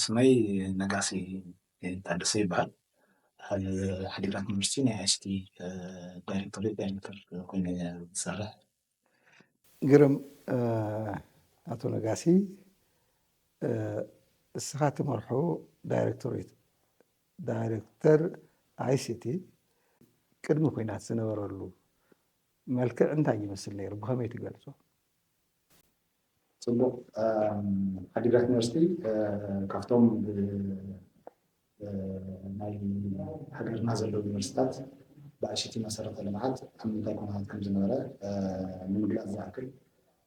ስመይ ነጋሲ ታደሰ ይበሃል። ኣብ ሓዲግራት ዩኒቨርሲቲ ናይ ኣይሲቲ ዳይሬክቶሬት ዳይሬክተር ኮይነ ዝሰርሕ። ግርም። ኣቶ ነጋሲ፣ እስኻ ትመርሖ ዳይሬክቶሬት ዳይሬክተር ኣይሲቲ ቅድሚ ኩናት ዝነበረሉ መልክዕ እንታይ ይመስል ነይሩ? ብኸመይ ትገልጾ? ፅቡቅ። ሓዲግራት ዩኒቨርሲቲ ካብቶም ናይ ሃገርና ዘለዉ ዩኒቨርሲታት ብኣይሲቲ መሰረተ ልምዓት ኣብ ምንታይ ኩነታት ከም ዝነበረ ንምግላፅ ዝኣክል፣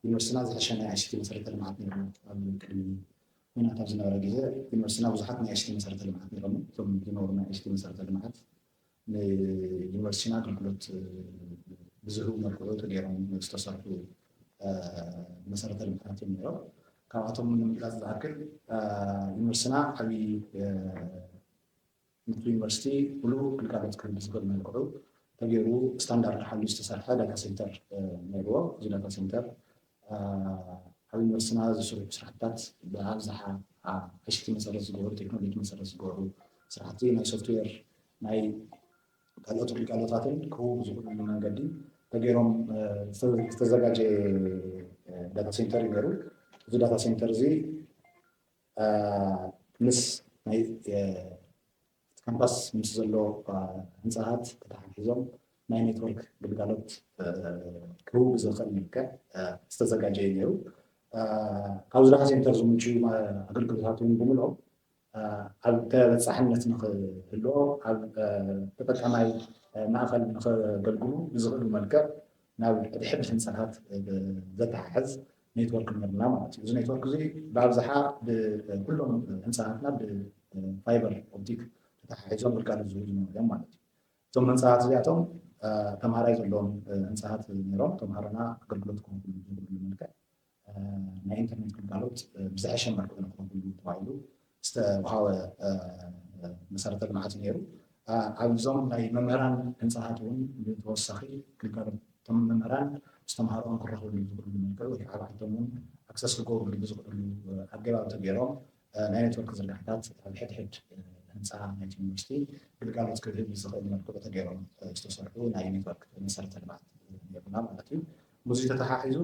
ዩኒቨርሲትና ዝሐሸ ናይ ኣይሲቲ መሰረተ ልምዓት ነይሩ። ኣብ ቅድሚ ኩናት ኣብ ዝነበረ ግዜ ዩኒቨርሲትና ብዙሓት ናይ ኣይሲቲ መሰረተ ልምዓት ነይሮም። እቶም ዝነበሩ ናይ ኣይሲቲ መሰረተ ልምዓት ንዩኒቨርሲቲና ኣገልግሎት ብዝህቡ መልክዑ ተገይሮም ዝተሰርሑ መሰረተ ልምዓት እዮም ነይሮም። ካብኣቶም ንምግላፅ ዝኣክል፣ ዩኒቨርሲቲና ዓብዪ ምክሪ ዩኒቨርሲቲ ሙሉእ ግልጋሎት ክህብ ብዝኽእል መልክዑ ተገይሩ ስታንዳርድ ሓልዩ ዝተሰርሐ ዳታ ሴንተር ነይርዎ። እዚ ዳታ ሴንተር ኣብ ዩኒቨርሲቲና ዝስርሑ ስራሕትታት ብኣብዝሓ ኣይሲቲ መሰረት ዝገበሩ፣ ቴክኖሎጂ መሰረት ዝገበሩ ስራሕቲ ናይ ሶፍትዌር፣ ናይ ካልኦት ግልጋሎታትን ክህቡ ብዝኽእሉ መንገዲ ተገይሮም ዝተዘጋጀ ዳታ ሴንተር እዩ ነይሩ። እዚ ዳታ ሴንተር እዚ ምስ ናይ ካምፓስ ምስ ዘሎ ህንፃታት ተተሓሒዞም ናይ ኔትወርክ ግልጋሎት ክህቡ ብዝኽእል መልክዕ ዝተዘጋጀ እዩ ነይሩ። ካብዚ ዳታ ሴንተር ዝምንጭዩ ኣገልግሎታት እውን ብምልኦም ኣብ ተበፃሕነት ንክህልዎ፣ ኣብ ተጠቃማይ ማእኸል ንከገልግሉ ብዝኽእሉ መልክዕ ናብ ሕድሕድ ህንፃታት ዘተሓሕዝ ኔትወርክ ነርና ማለት እዩ። እዚ ኔትወርክ እዚ ብኣብዝሓ ብኩሎም ህንፃታትና ብፋይበር ኦፕቲክ ተተሓሒዞም ግልጋሎት ዝህቡ ዝነበሩ እዮም ማለት እዩ። እቶም ህንፃታት እዚኣቶም ተምሃራይ ዘለዎም ህንፃታት ነይሮም። ተምሃሮና ኣገልግሎት ክረኽብሉ ዝኽእሉ መልክዕ ናይ ኢንተርኔት ግልጋሎት ብዝሐሸ መልክዑ ንክረኽብሉ ተባሂሉ ዝተውሃበ መሰረተ ልምዓት እዩ ነይሩ። ኣብዞም ናይ መምህራን ህንፃታት እውን ብተወሳኺ ግልጋሎት እቶም መምህራን ምስ ተምሃሮኦም ክራኸብሉ ዝኽእሉ መልክዕ ወይ ከዓ ባዕልቶም እውን ኣክሰስ ክገብርሉ ብዝኽእሉ ኣገባብ ተገይሮም ናይ ኔትወርክ ዝርጋሕታት ኣብ ሕድሕድ ህንፃ ናይቲ ዩኒቨርሲቲ ግልጋሎት ክህብ ብዝኽእል መልክዑ ተገይሮም ዝተሰርሑ ናይ ኔትወርክ መሰረተ ልምዓት ነይሩና ማለት እዩ። ምስዚ ተተሓሒዙ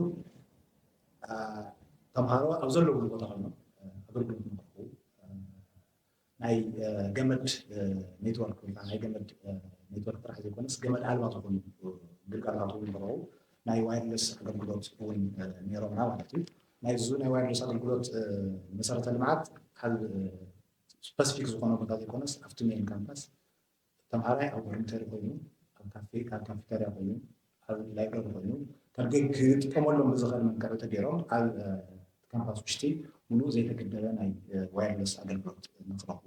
ተምሃሮ ኣብ ዘለውሉ ቦታ ኮይኖም ኣገልግሎት ንክረኽቡ ናይ ገመድ ኔትወርክ ወይ ከዓ ናይ ገመድ ኔትወርክ ጥራሕ ዘይኮነስ ገመድ ኣልባ ዝኾኑ ግልጋሎታት እውን ይረኸቡ ናይ ዋይርለስ ኣገልግሎት እውን ነይሮምና ማለት እዩ። ናይዚ ናይ ዋይርለስ ኣገልግሎት መሰረተ ልምዓት ኣብ ስፐሲፊክ ዝኾነ ቦታ ዘይኮነስ ኣብቲ ሜን ካምፓስ ተምሃራይ ኣብ ዶርሚተሪ ኮይኑ፣ ኣብ ካፌ፣ ኣብ ካፌተርያ ኮይኑ፣ ኣብ ላይብረሪ ኮይኑ ክጥቀመሎም ብዝኽእል መልክዕ ተገይሮም ኣብ ካምፓስ ውሽጢ ሙሉእ ዘይተገደበ ናይ ዋይርለስ ኣገልግሎት ንክረኽቡ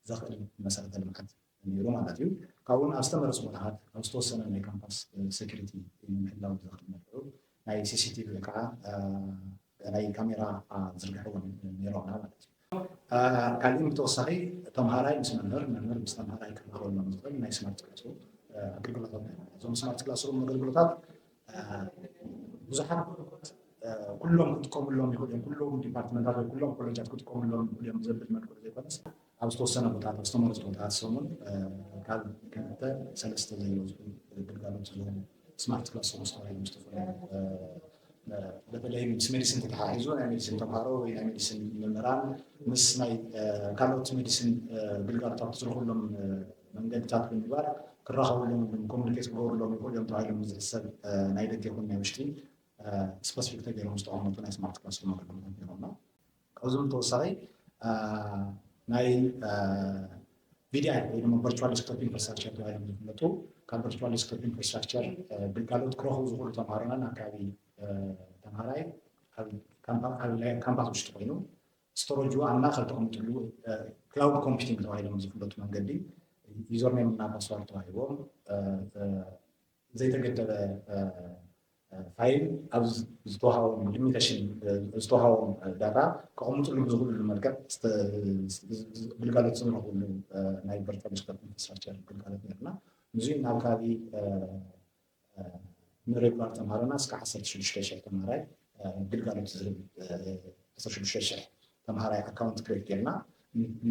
ዘኽእል መሰረተ ልምዓት ነይሩ ማለት እዩ። ካብኡ ኣብ ዝተመረፁ ቦታታት ኣብ ዝተወሰነ ናይ ካምፓስ ሴኩሪቲ ንምሕላው ብዘኽእል መልክዑ ናይ ሲሲቲቪ ወይ ከዓ ናይ ካሜራ ዝርግሐ እውን ነይሮምና ማለት እዩ። ካልእ ብተወሳኺ ተምሃራይ ምስ መምህር፣ መምህር ምስ ተምሃራይ ክራኸበሎም ዝኽእል ናይ ስማርት ክላስሩም ኣገልግሎታት ነይሮም። እዞም ስማርት ክላስሩም ኣገልግሎታት ብዙሓት ኩሎም ክጥቀሙሎም ይኽእሉ እዮም፣ ኩሎም ዲፓርትመንታት ወይ ኩሎም ኮሌጃት ክጥቀሙሎም ይኽእሉ እዮም ዘብል መልክዑ ዘይኮነስ ኣብ ዝተወሰነ ቦታታት፣ ኣብ ዝተመረፁ ቦታታት ሰሙን ካብ ክልተ ሰለስተ ዘይበዝሑ ግልጋሎት ዝህቡ ስማርት ክላስሩም ዝተባሂሎም ዝተፈለዩ በተለይ ምስ ሜዲሲን ተተሓሒዙ ናይ ሜዲሲን ተምሃሮ ወይ ናይ ሜዲሲን መምህራን ምስ ናይ ካልኦት ሜዲሲን ግልጋሎታት ዝረኽብሎም መንገድታት ብምግባር ክራኸብሎም ኮሚኒኬት ክገብርሎም ይኽእሉ እዮም ተባሂሎም ዝሕሰብ ናይ ደገ ይኹን ናይ ውሽጢ ስፐሲፊክ ተገይሮም ዝተቐመጡ ናይ ስማርት ክላስሩም ኣገልግሎታት ነይሮምና። ካብዚ ብተወሳኺ ናይ ቪዲኣይ ወይ ድማ ቨርቹዋል ዴስክቶፕ ኢንፍራስትራክቸር ተባሂሎም ዝፍለጡ ካብ ቨርቹዋል ዴስክቶፕ ኢንፍራስትራክቸር ግልጋሎት ክረኽቡ ዝኽእሉ ተምሃሮና ኣካባቢ ተምሃራይ ኣብ ካምፓስ ውሽጢ ኮይኑ ስቶረጁ ኣብ ማእኸል ተቐሚጥሉ ክላውድ ኮምፒቲንግ ተባሂሎም ዝፍለጡ መንገዲ ዩዘርኔም እና ፓስዋርድ ተዋሂቦም ዘይተገደበ ፋይል ኣብ ዝተዋሃቦም ሊሚቴሽን ዝተዋሃቦም ዳታ ከቐምጥሉ ብዝኽእሉ መልክዕ ግልጋሎት ዝረኽብሉ ናይ ቨርቹዋል ዴስክቶፕ ኢንፍራስትራክቸር ግልጋሎት ነርና። እዚ ናብ ከባቢ ንሬጉላር ተምሃሮና እስከ ዓሰርተ ሽዱሽተ ሽሕ ተምሃራይ ግልጋሎት ዝህብ ዓሰርተ ሽዱሽተ ሽሕ ተምሃራይ ኣካውንት ክሬት ጌርና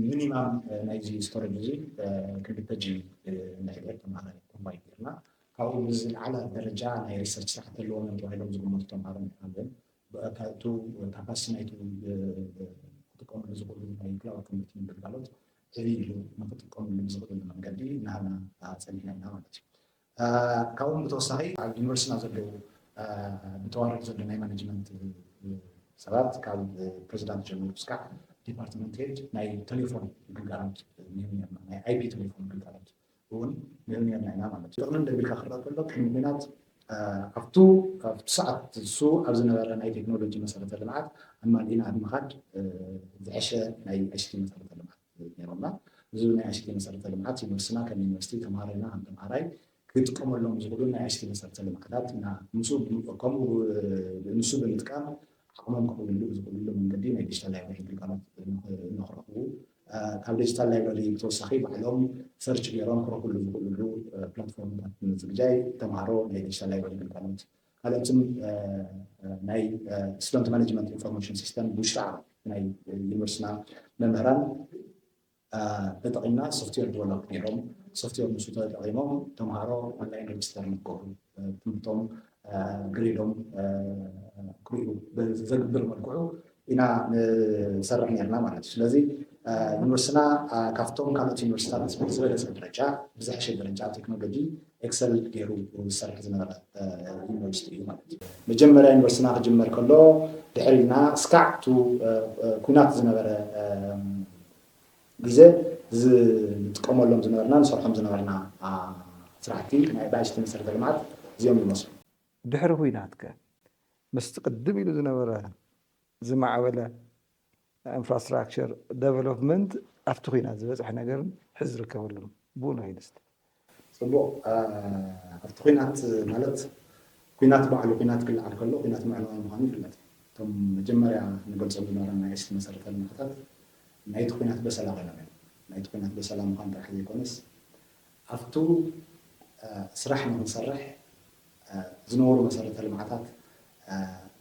ሚኒማም ናይዚ ስቶሬጅ እዚ ክልተ ጂ ናይ ተምሃራይ ፕሮቫይድ ጌርና ካብኡ ብዝለዓለ ደረጃ ናይ ሪሰርች ስራሕ ተለዎም እዮም ተባሂሎም ዝግመቱ ተምሃሮ ምሓልን እቲ ካፓሲቲ ናይቲ ክጥቀመሉ ዝኽእሉ ናይ ክላውድ ኮምፒቲንግ ግልጋሎት ዕብይ ኢሉ ንክጥቀመሉ ብዝኽእሉ መንገዲ እናሃብና ፀኒሕና ኢና ማለት እዩ። ካብኡ ብተወሳኺ ኣብ ዩኒቨርሲቲና ዘለዉ ብተዋረድ ዘሎ ናይ ማኔጅመንት ሰባት ካብ ፕሬዚዳንት ጀሚሩ ክስካዕ ዲፓርትመንት ሄድ ናይ ቴሌፎን ግልጋሎት ናይ ኣይፒ ቴሌፎን ግልጋሎት እውን ንህብ ነርና ኢና ማለት እዩ። ጥቕሚ እንደቢልካ ክረአ ከሎ ቅድሚ ኩናት ኣብቱ ኣብቱ ሰዓት እሱ ኣብ ዝነበረ ናይ ቴክኖሎጂ መሰረተ ልምዓት ኣማሊእና ኣብ ምኻድ ዝሐሸ ናይ ኣይሲቲ መሰረተ ልምዓት ነይሮምና። እዚ ናይ ኣይሲቲ መሰረተ ልምዓት ዩኒቨርሲቲና ከም ዩኒቨርሲቲ ተምሃራይና ከም ተምሃራይ ክጥቀመሎም ዝኽእሉ ናይ ኣይሲቲ መሰረተ ልምዓታት ኢና። ከምኡ ንሱ ብምጥቃም ዓቕሞም ከዕብሉ ብዝኽእልሉ መንገዲ ናይ ዲጂታል ላይብረሪ ግልጋሎት ንኽረኽቡ ካብ ዲጂታል ላይብረሪ ብተወሳኺ ባዕሎም ሰርች ገይሮም ክረኽብሉ ዝኽእልሉ ፕላትፎርምታት ንምዝግጃይ ተምሃሮ ናይ ዲጂታል ላይብረሪ ግልጋሎት ካልኦትም ናይ ስቱደንት ማኔጅመንት ኢንፎርሜሽን ሲስተም ብውሽጢ ዓቕሚ ናይ ዩኒቨርሲቲና መምህራን ተጠቒምና ሶፍትዌር ዲቨሎፕ ገይሮም ሶፍትዌር ንሱ ተጠቒሞም ተምሃሮ ኦንላይን ሬጅስተር ንክገብሩ ትምህርቶም ግሬዶም ክርእዩ ዘግብር መልክዑ ኢና ንሰርሕ ነርና ማለት እዩ። ስለዚ ዩኒቨርሲቲና ካብቶም ካልኦት ዩኒቨርሲቲታት ዝበለፀ ደረጃ ብዝሐሸ ደረጃ ቴክኖሎጂ ኤክሰል ገይሩ ዝሰርሕ ዝነበረ ዩኒቨርሲቲ እዩ ማለት እዩ። መጀመርያ ዩኒቨርሲቲና ክጅመር ከሎ ድሕሪና እስካዕ ቱ ኩናት ዝነበረ ግዜ ዝጥቀመሎም ዝነበርና ንሰርሖም ዝነበርና ስራሕቲ ናይ ብኣይሲቲ መሰረተ ልምዓት እዚኦም ይመስሉ። ድሕሪ ኩናት ከ ምስቲ ቅድም ኢሉ ዝነበረ ዝማዕበለ ናይ ኢንፍራስትራክቸር ደቨሎፕመንት ኣብቲ ኩናት ዝበፅሐ ነገርን ሕዚ ዝርከበሎም ብኡ ንኸይድ እስቲ። ፅቡቕ ኣብቲ ኩናት ማለት ኩናት ባዕሉ ኩናት ክለዓል ከሎ ኩናት ምዕናዊ ምዃኑ ይፍለጥ እዩ። እቶም መጀመርያ ንገልፆም ዝነበረ ናይ እስቲ መሰረተ ልምዓታት ናይቲ ኩናት በሰላ ኮይኖም እዮም። ናይቲ ኩናት በሰላ ምዃን ጥራሕ ዘይኮነስ ኣብቱ ስራሕ ንክንሰርሕ ዝነበሩ መሰረተ ልምዓታት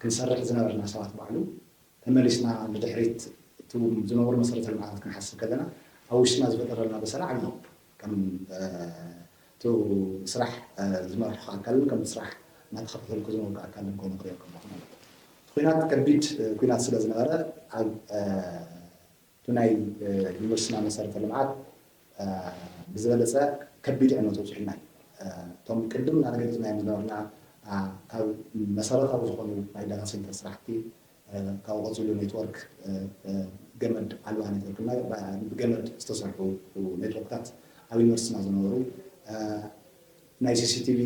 ክንሰርሕ ዝነበርና ሰባት ባዕሉ ተመሊስና ንድሕሪት እቲ ዝነበሩ መሰረተ ልምዓታት ክንሓስብ ከለና ኣብ ውሽጥና ዝፈጠረልና በሰላ ዓብዪ ከም እቲ ስራሕ ዝመርሑካ ኣካልን ከም ስራሕ እናተኸፈተልኩ ዝነበርኩ ኣካልን ኮይኑ ክሪኦ ከለኹ ማለት እዩ። እቲ ኩናት ከቢድ ኩናት ስለ ዝነበረ ኣብ እቲ ናይ ዩኒቨርሲቲና መሰረተ ልምዓት ብዝበለፀ ከቢድ ዕንወት ኣብፂሑና እዩ። እቶም ቅድም እናገለፅናዮም ዝነበርና ካብ መሰረታዊ ዝኾኑ ናይ ዳታ ሴንተር ስራሕቲ ካብኡ ቀፂሉ ኔትወርክ ገመድ ኣልባ ኔትወርክ እና ብገመድ ዝተሰርሑ ኔትወርክታት ኣብ ዩኒቨርሲቲና ዝነበሩ ናይ ሲሲቲቪ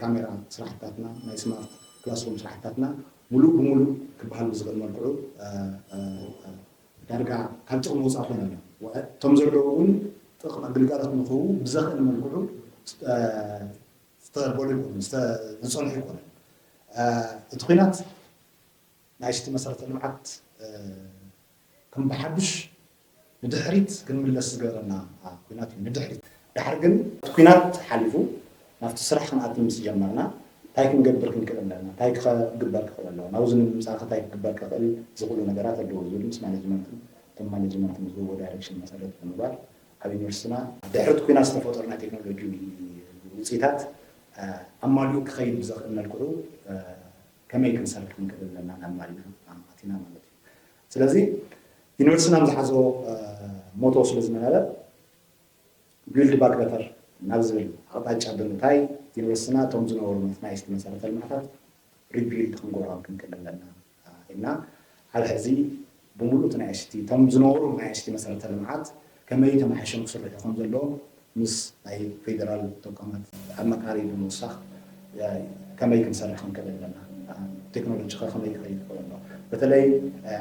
ካሜራ ስራሕትታትና ናይ ስማርት ክላስሩም ስራሕትታትና ሙሉእ ብሙሉእ ክበሃል ብዝኽእል መልክዑ ዳርጋ ካብ ጥቕሚ ወፃእ ኮይኖም እዮም። እቶም ዘለዉ እውን ጥቕሚ ግልጋሎት ንክህቡ ብዘኽእል መልክዑ ዝተበሉ ኣይኮኑን፣ ዝፀንሑ ኣይኮኑን። እቲ ኩናት ናይ ሲቲ መሰረተ ልምዓት ከም ብሓዱሽ ንድሕሪት ክንምለስ ዝገበረና ኩናት እዩ። ንድሕሪት ድሓር ግን እቲ ኩናት ሓሊፉ ናብቲ ስራሕ ክንኣቱ ምስ ጀመርና እንታይ ክንገብር ክንክእል ኣለና፣ እንታይ ክግበር ክኽእል ኣለዎ፣ ናብዚ ንምምፃእ እንታይ ክግበር ክኽእል ዝኽእሉ ነገራት ኣለዎ ዝብል ምስ ማኔጅመንትን እቶም ማኔጅመንትን ዝህብዎ ዳይሬክሽን መሰረት ብምግባር ኣብ ዩኒቨርሲቲና ድሕሪ እቲ ኩናት ዝተፈጠሩ ናይ ቴክኖሎጂ ውፅኢታት ኣማሊኡ ክኸይድ ብዘኽእል መልክዑ ከመይ ክንሰርሕ ክንክእል ኣለና ናብ ማልና ኣማቲና ማለት እዩ። ስለዚ ዩኒቨርሲቲና ዝሓዞ ሞቶ ስለ ዝነበረ ቢልድ ባክ በተር ናብ ዝብል ኣቕጣጫ ብምእታይ ዩኒቨርሲቲና እቶም ዝነበሩ ናይ እስቲ መሰረተ ልምዓታት ሪቢልድ ክንገብሮም ክንክእል ኣለና ኢልና ኣብ ሕዚ ብምሉእ እቲ ናይ ኣይሲቲ እቶም ዝነበሩ ናይ ኣይሲቲ መሰረተ ልምዓት ከመይ ተማሓይሾም ክስርሑ ከም ዘለዎም ምስ ናይ ፌደራል ተቋማት ኣማካሪ ብምውሳኽ ከመይ ክንሰርሕ ክንክእል ኣለና፣ ቴክኖሎጂ ከ ከመይ ክኸይድ ይኽእል ኣሎ። በተለይ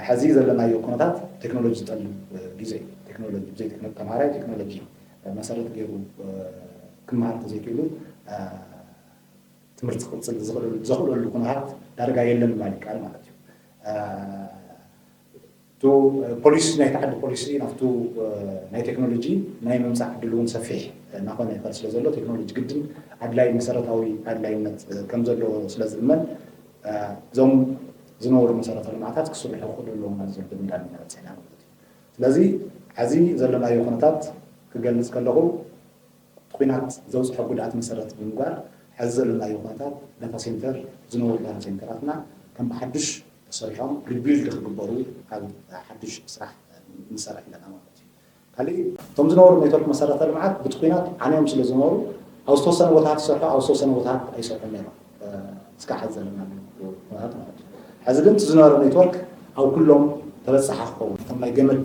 ሕዚ ዘለናዮ ኩነታት ቴክኖሎጂ ዝጠልብ ግዜ እዩ። ቴክኖሎጂ ብዘይ ቴክኖ ተምሃራይ ቴክኖሎጂ መሰረት ገይሩ ክመሃር ተዘይክእሉ ትምህርቲ ክቕፅል ዘኽእለሉ ኩነታት ዳርጋ የለን ምባል ይከኣል ማለት እዩ። ፖሊሲ ናይቲ ዓዲ ፖሊሲ ናብቱ ናይ ቴክኖሎጂ ናይ ምምፃእ ዕድል እውን ሰፊሕ እናኾነ ይኸድ ስለ ዘሎ ቴክኖሎጂ ግድን ኣድላይ መሰረታዊ ኣድላይነት ከም ዘለዎ ስለ ዝእመን እዞም ዝነበሩ መሰረተ ልምዓታት ክስርሑ ክኽእሉ ኣለዎም ናብ ዝብል ድምዳሜ ኢና በፂሕና ማለት እዩ። ስለዚ ሕዚ ዘለናዮ ኩነታት ክገልፅ ከለኹ እቲ ኲናት ዘብፅሖ ጉድኣት መሰረት ብምግባር ሕዚ ዘለናዮ ኩነታት ዳታ ሴንተር ዝነበሩ ዳታ ሴንተራትና ከም ብሓዱሽ ተሰሪሖም ሪቢልድ ክግበሩ ኣብ ሓዱሽ ስራሕ ንሰርሕ ኣለና ማለት እዩ። ካሊእ እቶም ዝነበሩ ኔትወርክ መሰረተ ልምዓት ብቲ ኲናት ዓንዮም ስለ ዝነበሩ ኣብ ዝተወሰነ ቦታታት ይሰርሑ ኣብ ዝተወሰነ ቦታታት ኣይሰርሑን ነይሮም። እስካብ ሕዚ ዘለናሉ ኩነታት ማለት እዩ። ሕዚ ግን እቲ ዝነበረ ኔትወርክ ኣብ ኩሎም ተበፃሒ ክኸውን እቶም ናይ ገመድ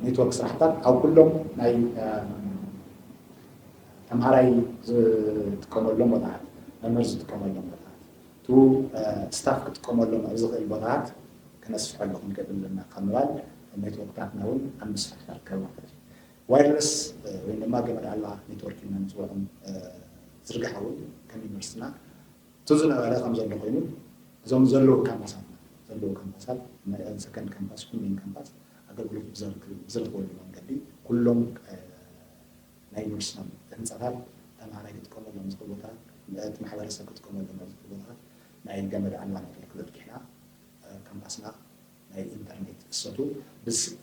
ኔትወርክ ስራሕታት ኣብ ኩሎም ናይ ተምሃራይ ዝጥቀመሎም ቦታታት መምህር ዝጥቀመሎም ቦታታት ቱ ስታፍ ክጥቀመሎም ኣብ ዝኽእል ቦታታት ክነስፍሐሉ ክንገብር ኣለና ካብ ምባል ኔትወርክታትና እውን ኣብ ምስፋሕ ንርከብ ማለት እዩ። ዋይርለስ ወይ ድማ ገመድ ኣልባ ኔትወርክ ኢልና ንፅውዖም ዝርግሓ እውን ከም ዩኒቨርሲቲና እቲ ዝነበረ ከም ዘሎ ኮይኑ እዞም ዘለዉ ካምፓሳትና ዘለዉ ካምፓሳት ሰከንድ ካምፓስ ይኹን ሜን ካምፓስ ኣገልግሎት ብዝረክበሉ መንገዲ ኩሎም ናይ ዩኒቨርሲቲና ህንፃታት ተምሃራይ ክጥቀመሎም ዝኽእል ቦታታት እቲ ማሕበረሰብ ክጥቀመሎም ዝኽእል ቦታታት ናይ ገመድ ኣልባ ኔትወርክ ዘርጊሕና ካምፓስና ናይ ኢንተርኔት እሰቱ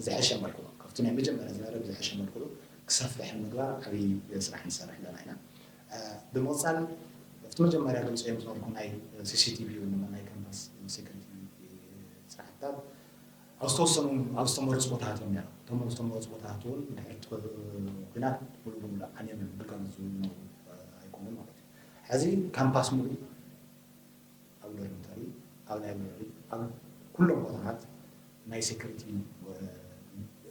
ዝሐሸ መልክዑ ካብቲ ናይ መጀመርያ ዝነበረ ብዝሐሸ መልክዑ ክሰፍሕ ምግባር ዓብዪ ስራሕ ንሰርሕ ኣለና ኢና። ብምቕፃል ኣብቲ መጀመርያ ገልፀዮም ዝነበርኩ ናይ ሲሲቲቪ ወይ ድማ ናይ ካምፓስ ሴኩሪቲ ስራሕትታት ኣብ ዝተወሰኑ ኣብ ዝተመረፁ ቦታታት እዮም ነይሮም። እቶም ኣብ ዝተመረፁ ቦታታት እውን ድሕሪ እቲ ኩናት ሙሉእ ብሙሉእ ዓንዮም እዮም ግልጋሎት ዝህቡ ዝነበሩ ኣይኮኑን ማለት እዩ። ሕዚ ካምፓስ ሙሉእ ኣብ ዶርሚተሪ፣ ኣብ ላይብረሪ፣ ኣብ ኩሎም ቦታታት ናይ ሴኩሪቲ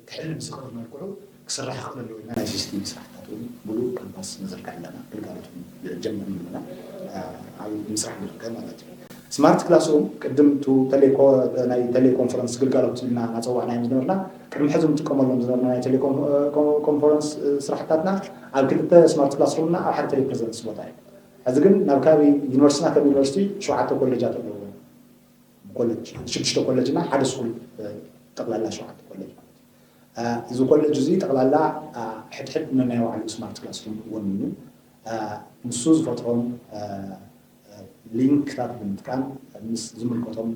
ክሕልም ዝኽእል መልክዑ ክስራሕ ይኽእል ኣለዎ ኢልና ናይ ሲሲቲቪ ስራሕታት እውን ሙሉእ ካምፓስ ንዝርግሕ ኣለና። ግልጋሎት እውን ጀሚርና ኣለና። ኣብ ምስራሕ ንርከብ ማለት እዩ። ስማርት ክላስሩም ቅድም ቱ ናይ ቴሌኮንፈረንስ ግልጋሎት ኢልና እናፀዋዕናዮም ዝነበርና ቅድሚ ሕዚ ንጥቀመሎም ዝነበርና ናይ ቴሌኮንፈረንስ ስራሕታትና ኣብ ክልተ ስማርት ክላስሩምና ኣብ ሓደ ቴሌፕሬዘንስ ቦታ እዩ። ሕዚ ግን ናብ ከባቢ ዩኒቨርሲቲና ከም ዩኒቨርሲቲ ሸውዓተ ኮሌጃት ኣለዎ። ኮሌጅ ሽዱሽተ ኮሌጅ እና ሓደ ስኩል ጠቅላላ ሸውዓተ ኮሌጅ ማለት እዩ። እዚ ኮሌጅ እዚ ጠቅላላ ሕድሕድ ነናይ ባዕሉ ስማርት ክላስሩም ወኒኑ ንሱ ዝፈጥሮም ሊንክታት ብምጥቃም ምስ ዝምልከቶም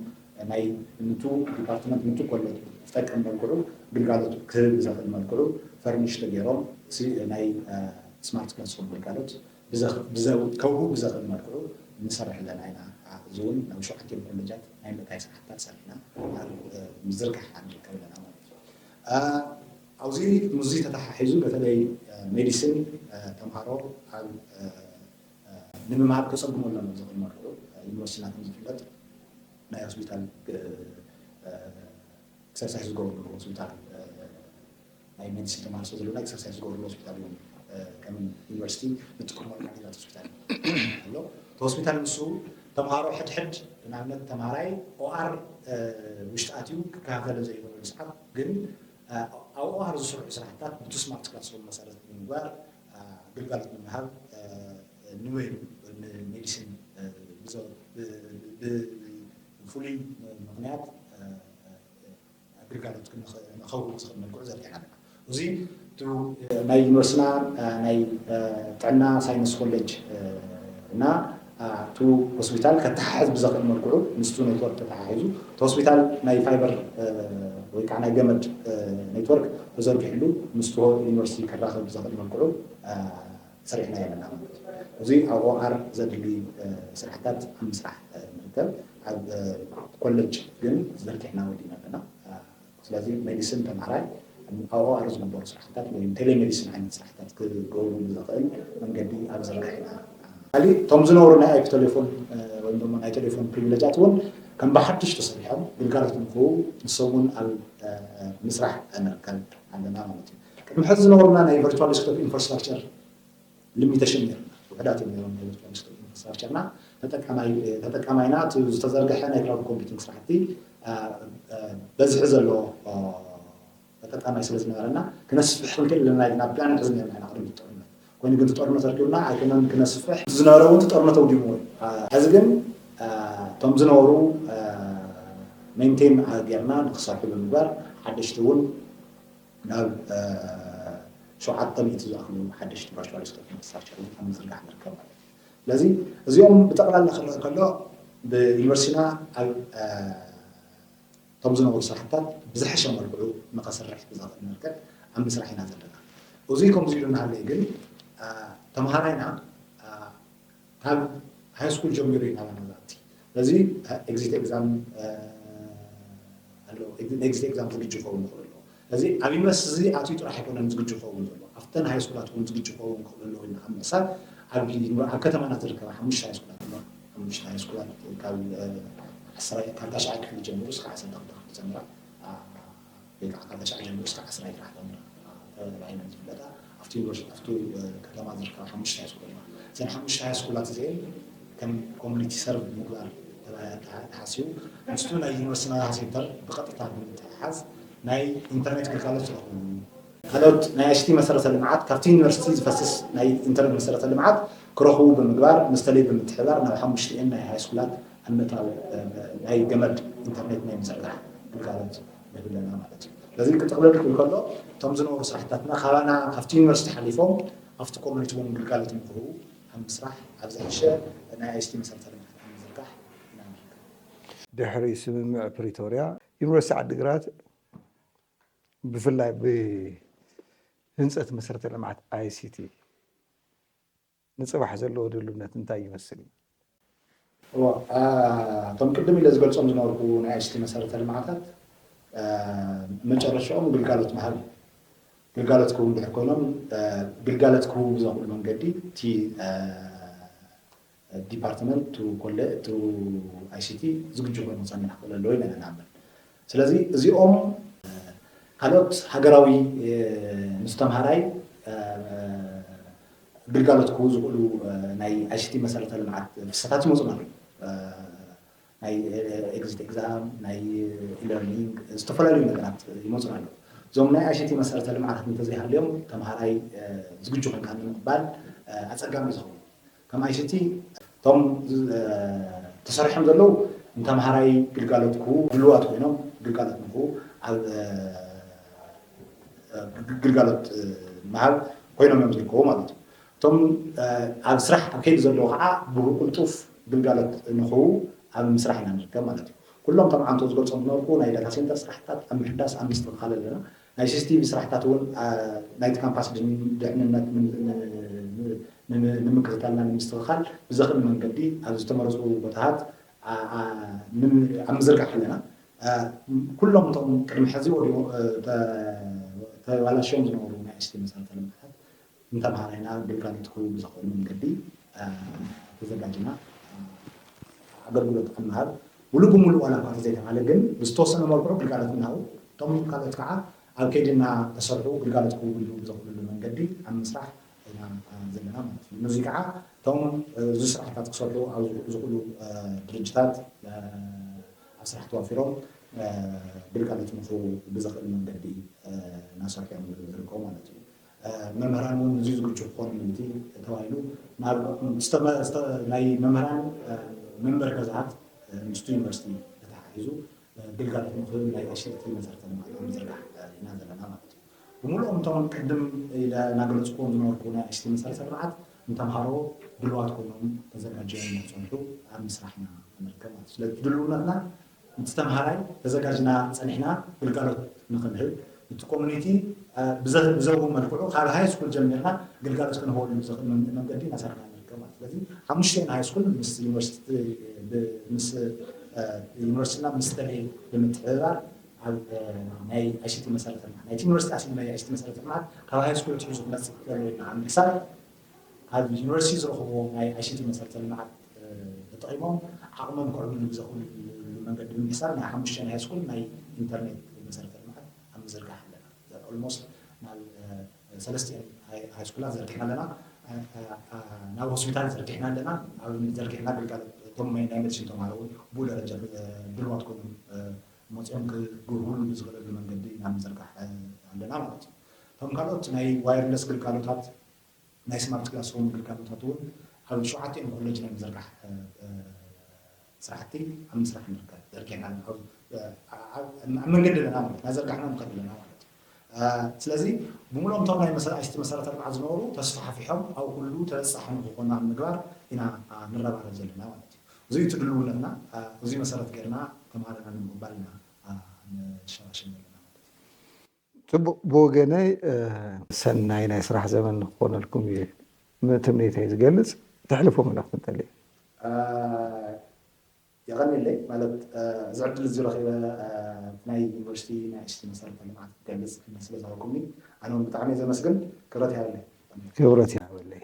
ናይ ንቱ ዲፓርትመንት ንቱ ኮሌጅ ዝጠቅም መልክዑ ግልጋሎት ክህብ ብዘኽእል መልክዑ ፈርኒሽ ተገይሮም ናይ ስማርት ክላስሩም ግልጋሎት ከህቡ ብዘኽእል መልክዑ ንሰርሕ ኣለና ኢና። እዚ እውን ናብ ሸውዓቲኦም ኮሌጃት ናይ ምእታይ ስራሕትታት ሰሪሕና ኣብ ምዝርጋሕ ንርከብ ኣለና ማለት እዩ። ኣብዚ ምስዚ ተተሓሒዙ በተለይ ሜዲሲን ተምሃሮ ኣብ ንምምሃር ከፀግሙ ኣለና ብዘኽእል መልክዑ ዩኒቨርሲቲና ከም ዝፍለጥ ናይ ሆስፒታል ኤክሰርሳይዝ ዝገብርሉ ሆስፒታል ናይ ሜዲሲን ተማሃሮ ስለ ዘለና ኤክሰርሳይዝ ዝገብርሉ ሆስፒታል እውን ከም ዩኒቨርሲቲ ንጥቀመሉ ዓሌታት ሆስፒታል ኣሎ። እቲ ሆስፒታል ንሱ ተምሃሮ ሕድሕድ ንኣብነት ተምሃራይ ኦኣር ውሽጢ ኣትዩ ክከታተሎ ዘይኽእለሉ ሰዓት ግን ኣብ ኦኣር ዝስርሑ ስራሕታት ብቲ ስማርት ክላስሩም መሰረት ብምግባር ግልጋሎት ንምሃብ ንበይኑ ንሜዲሲን ብፍሉይ ምኽንያት ግልጋሎት ንኸውህብ ዝኽእል መልክዑ ዘርጊሕና ኣለና። እዚ ናይ ዩኒቨርሲቲና ናይ ጥዕና ሳይንስ ኮሌጅ እና እቲ ሆስፒታል ከተሓሕዝ ብዘኽእል መልክዑ ምስቱ ኔትወርክ ተተሓሒዙ እቲ ሆስፒታል ናይ ፋይበር ወይ ከዓ ናይ ገመድ ኔትወርክ ተዘርጊሕሉ ምስቲ ዩኒቨርሲቲ ከራኸብ ብዘኽእል መልክዑ ሰሪሕና ኣለና ማለት እዩ። እዚ ኣብ ኦኣር ዘድሊ ስራሕታት ኣብ ምስራሕ ንርከብ ኣብ ኮሌጅ ግን ዘርጊሕና ወዲና ኣለና። ስለዚ ሜዲሲን ተምሃራይ ኣብ ኦኣር ዝግበሩ ስራሕታት ወይ ቴሌሜዲሲን ዓይነት ስራሕታት ክገብሩ ብዘኽእል መንገዲ ኣብ ዝርግሕ ኢና። ካሊእ እቶም ዝነበሩ ናይ ኣይፒ ቴሌፎን ወይ ድማ ናይ ቴሌፎን ፕሪቪሌጃት እውን ከም ብሓድሽ ተሰሪሖም ግልጋሎት ንክህቡ ንሶም እውን ኣብ ምስራሕ ንርከብ ኣለና ማለት እዩ። ቅድሚ ሕዚ ዝነበሩና ናይ ቨርቹዋል ዴስክቶፕ ኢንፍራስትራክቸር ሊሚቴሽን ነይሩና። ውሕዳት እዮም ነይሮም ናይ ቨርቹዋል ዴስክቶፕ ኢንፍራስትራክቸርና። ተጠቃማይና እቲ ዝተዘርገሐ ናይ ክላውድ ኮምፒውቲንግ ስራሕቲ በዝሒ ዘለዎ ተጠቃማይ ስለ ዝነበረና ክነስፍሕ ክንክእል ኣለና ኢልና ፕላን ንሕዝ ነርና ኢና ቅድሚ ጦርነት። ኮይኑ ግን ጦርነት ኣርኪቡና ኣይኮነን ክነስፍሕ ዝነበረ እውን ጦርነት ኣውዲምዎ እዩ። ሕዚ ግን እቶም ዝነበሩ ሜንቴን ጌርና ንክሰርሑ ብምግባር ሓደሽቲ እውን ናብ ሸውዓተ ሚእቲ ዝኣኽሉ ሓደሽቲ ቨርቹዋል ስቶክ ኢንፍራስትራክቸር እውን ኣብ ምዝርጋሕ ንርከብ ማለት እዩ። ስለዚ እዚኦም ብጠቕላላ ክረአ ከሎ ብዩኒቨርሲቲና ኣብ እቶም ዝነበሩ ስራሕታት ብዝሐሸ መልክዑ ንኸስርሕ ብዘኽእል መልክዕ ኣብ ምስራሕ ኢና ዘለና። እዙይ ከምዚ ኢሉ እናሃለየ ግን ተምሃራይና ካብ ሃይ ስኩል ጀሚሩ እዩ ናባና ዝኣቲ። ስለዚ ኤግዚት ኤግዛም ኣሎ፣ ኤግዚት ኤግዛም ዝግጅ ክኸውን ይኽእል ኣሎ። ስለዚ ኣብ ዩኒቨርሲቲ እዚ ኣትዩ ጥራሕ ኣይኮነን ዝግጅ ክኸውን ዘሎ፣ ኣብተን ሃይ ስኩላት እውን ዝግጅ ክኸውን ክኽእል ኣለዎ ኢልና ኣብ ምሕሳብ ኣብ ከተማና ዝርከባ ሓሙሽተ ሃይ ስኩላት፣ ሓሙሽተ ሃይ ስኩላት ካብ ዓስራይ ካብ ታሽዓይ ክፍሊ ጀሚሩ እስካብ ዓሰርተ ክልተ ክፍሊ ዝጸንሓ ወይ ከዓ ካብ ታሽዓይ ጀሚሩ እስካብ ዓስራይ ጥራሕ ተምሃራይ ተባሂለን ዝፍለጣ ኣብቲ ዩኒቨርሲቲ ኣብቲ ከተማ ዝርከባ ሓሙሽተ ሃይ ስኩል እየን። እዘን ሓሙሽተ ሃይ ስኩላት እዚአን ከም ኮሚኒቲ ሰርቭ ምግባር ተባሂሉ ተሓሲቡ ምስቱ ናይ ዩኒቨርሲቲ ናታ ሴንተር ብቐጥታ ብምትሕሓዝ ናይ ኢንተርኔት ግልጋሎት ዝረኽብሉ ካልኦት ናይ ኣይሲቲ መሰረተ ልምዓት ካብቲ ዩኒቨርሲቲ ዝፈስስ ናይ ኢንተርኔት መሰረተ ልምዓት ክረኽቡ ብምግባር ምስ ተለይ ብምትሕባር ናብ ሓሙሽቲኤን ናይ ሃይ ስኩላት ኣብ ምእታው ናይ ገመድ ኢንተርኔት ናይ ምዝርጋሕ ግልጋሎት ንህብ ኣለና ማለት እዩ። ስለዚ ክጥቕለል ክብል ከሎ እቶም ዝነበሩ ስራሕታትና ካባና ካብቲ ዩኒቨርሲቲ ሓሊፎም ኣብቲ ኮሚኒቲ እውን ግልጋሎት ንክህቡ ኣብ ምስራሕ ኣብ ዝሕሸ ናይ ኣይሲቲ መሰረተ ልምዓት ኣብ ምዝርጋሕ ኢና ንርከብ። ድሕሪ ስምምዕ ፕሪቶርያ ዩኒቨርሲቲ ዓዲግራት ብፍላይ ብህንፀት መሰረተ ልምዓት ኣይሲቲ ንፅባሕ ዘለዎ ድልውነት እንታይ ይመስል እዩ? እቶም ቅድም ኢለ ዝገልፆም ዝነበርኩ ናይ ኣይሲቲ መሰረተ ልምዓታት መጨረሻኦም ግልጋሎት ምሃብ ግልጋሎት ክህቡ እንድሕር ኮይኖም ግልጋሎት ክህቡ ብዘኽእሉ መንገዲ እቲ ዲፓርትመንት ቱ ኮለ ቱ ኣይሲቲ ዝግጁ ኮይኑ ክፀንሕ ክኽእል ኣለዎ ኢና ንኣምን። ስለዚ እዚኦም ካልኦት ሃገራዊ ምስ ተምሃራይ ግልጋሎት ክህቡ ዝኽእሉ ናይ ኣይሲቲ መሰረተ ልምዓት ፍሰታት ይመፁና ኣለዉ። ናይ ኤግዚት ኤግዛም፣ ናይ ኢለርኒንግ ዝተፈላለዩ ነገራት ይመፁና ኣለዉ። እዞም ናይ ኣይሲቲ መሰረተ ልምዓታት እንተዘይሃልዮም ተምሃራይ ዝግጁ ኮይንካ ንምቕባል ኣፀጋሚ ዝኸውን ከም ኣይሲቲ እቶም ተሰሪሖም ዘለዉ ንተምሃራይ ግልጋሎት ክህቡ ድልዋት ኮይኖም ግልጋሎት ንክህቡ ኣብ ግልጋሎት ምሃብ ኮይኖም እዮም ዝርከቡ ማለት እዩ። እቶም ኣብ ስራሕ ኣብ ከይዲ ዘለዉ ከዓ ብቅልጡፍ ግልጋሎት ንክህቡ ኣብ ምስራሕ ኢና ንርከብ ማለት እዩ። ኩሎም እቶም ዓንቶ ዝገልፆም ዝነበርኩ ናይ ዳታ ሴንተር ስራሕታት ኣብ ምሕዳስ ኣብ ምስትኽኻል ኣለና። ናይ ሲሲቲቪ ስራሕታት እውን ናይቲ ካምፓስ ድሕንነት ንምክትታልና ንምስትኽኻል ብዘኽእል መንገዲ ኣብ ዝተመረፁ ቦታታት ኣብ ምዝርጋሕ ኣለና። ኩሎም እቶም ቅድሚ ሕዚ ወዲኦ ተባላሽዮም ዝነበሩ ናይ ኣይሲቲ መሰረተ ልምዓታት ንተምሃራይና ግልጋሎት ክህቡ ብዘኽእል መንገዲ ተዘጋጅና ኣገልግሎት ኣብ ምሃብ ሙሉእ ብሙሉእ ዋላ እኳ እንተዘይተባሃለ ግን ብዝተወሰነ መልክዑ ግልጋሎት እናሃቡ እቶም ካልኦት ከዓ ኣብ ከይዲ እናተሰርሑ ግልጋሎት ክህቡ ብዘኽእሉ መንገዲ ኣብ ምስራሕ ኢና ዘለና ማለት እዩ። ነዚ ከዓ እቶም እዚ ስራሕታት ክሰርሑ ኣብ ዝኽእሉ ድርጅታት ኣብ ስራሕ ተዋፊሮም ግልጋሎት ንክህቡ ብዘኽእል መንገዲ እናሰርሑ እዮም ዝርከቡ ማለት እዩ። መምህራን እውን ንዚ ዝግጁ ክኾኑ ምእንቲ ተባሂሉ ናይ መምህራን መንበሪ ገዛት ምስቲ ዩኒቨርሲቲ ተተሓሒዙ ግልጋሎት ንክህብ ናይ ኣይሲቲ መሰረተ ልምዓት ኣብ ምዝርጋሕ ኢና ዘለና ማለት እዩ። ብምሉኦም እቶም ቅድም ኢለ እናገለፅኩዎም ዝነበርኩ ናይ ኣይሲቲ መሰረተ ልምዓት ንተምሃሮ ድልዋት ኮይኖም ተዘጋጅዮም ንክፀንሑ ኣብ ምስራሕ ኢና ንርከብ ማለት እዩ። ስለዚ ድልውነትና እቲ ተምሃራይ ተዘጋጅና ፀኒሕና ግልጋሎት ንክንህብ እቲ ኮሚኒቲ ብዘህቡ መልክዑ ካብ ሃይ ስኩል ጀሚርና ግልጋሎት ክንህበሉ ብዘኽእል መንገዲ እናሰርሕና ንርከብ ማለት ስለዚ ሓሙሽተ ሃይ ስኩል ምስ ዩኒቨርሲቲ ምስ ዩኒቨርሲቲና ምስ ተሌ ብምትሕብባር ኣብ ናይ ኣይሲቲ መሰረተ ልምዓት ናይቲ ዩኒቨርሲቲ ኣስሊ ናይ ኣይሲቲ መሰረተ ልምዓት ካብ ሃይ ስኩል ትሒዙ ክመፅእ ክኽእል ኢና ኣብ ምሕሳብ ካብ ዩኒቨርሲቲ ዝረኽብዎ ናይ ኣይሲቲ መሰረተ ልምዓት ተጠቒሞም ዓቕሞም ከዕብሉ ብዘኽእሉ መንገዲ ብምሕሳብ ናይ ሓሙሽተ ሃይ ስኩል ናይ ኢንተርኔት መሰረተ ልምዓት ኣብ ምዝርጋሕ ኣለና። ኦልሞስት ናብ ሰለስቲኤን ሃይ ስኩላት ዘርጊሕና ኣለና። ናብ ሆስፒታል ዘርጊሕና ኣለና። ኣብ ዘርጊሕና ግልጋሎት እቶም ናይ መድሲን ተምሃሮ እውን ብኡ ደረጃ ድልዋት ኮይኖም መፅኦም ክግህሉ ብዝኽእለሉ መንገዲ ኢና ምዝርጋሕ ኣለና ማለት እዩ። እቶም ካልኦት ናይ ዋየርለስ ግልጋሎታት ናይ ስማርት ክላስሩም ግልጋሎታት እውን ኣብ ሸውዓቲኦም ኮለጅ ናይ ምዝርጋሕ ስራሕቲ ኣብ ምስራሕ ንርከብ ዘርጊሕና ኣብ መንገዲ ኣለና ማለት እናዘርጋሕና ንኸድ ኣለና ማለት እዩ። ስለዚ ብምሉኦም እቶም ናይ ኣይሲቲ መሰረተ ልምዓት ዝነበሩ ተስፋሕፊሖም ኣብ ኩሉ ተበፃሒ ንክኾኑ ኣብ ምግባር ኢና ንረባረብ ዘለና ማለት እዩ። እዚ እቲ ድልውነትና እዚ መሰረት ገይርና ተምሃሮና ንምቕባል ኢና መሸራሸር ዘለና ማለት እዩ። ፅቡቅ። ብወገነይ ሰናይ ናይ ስራሕ ዘመን ንክኾነልኩም እዩ ትምኒተይ ዝገልፅ። ተሕልፎ መልእክቲ እንተልዩ? የቐንየለይ ማለት እዚ ዕድል እዚ ረኺበ ናይ ዩኒቨርሲቲ ናይ ዒስቲ መሰረተ ልምዓት ክገልፅ ክብል ስለ ዝሃብኩምኒ ኣነ እውን ብጣዕሚ እየ ዘመስግን። ክብረት ይሃበለይ። ክብረት ይሃበለይ።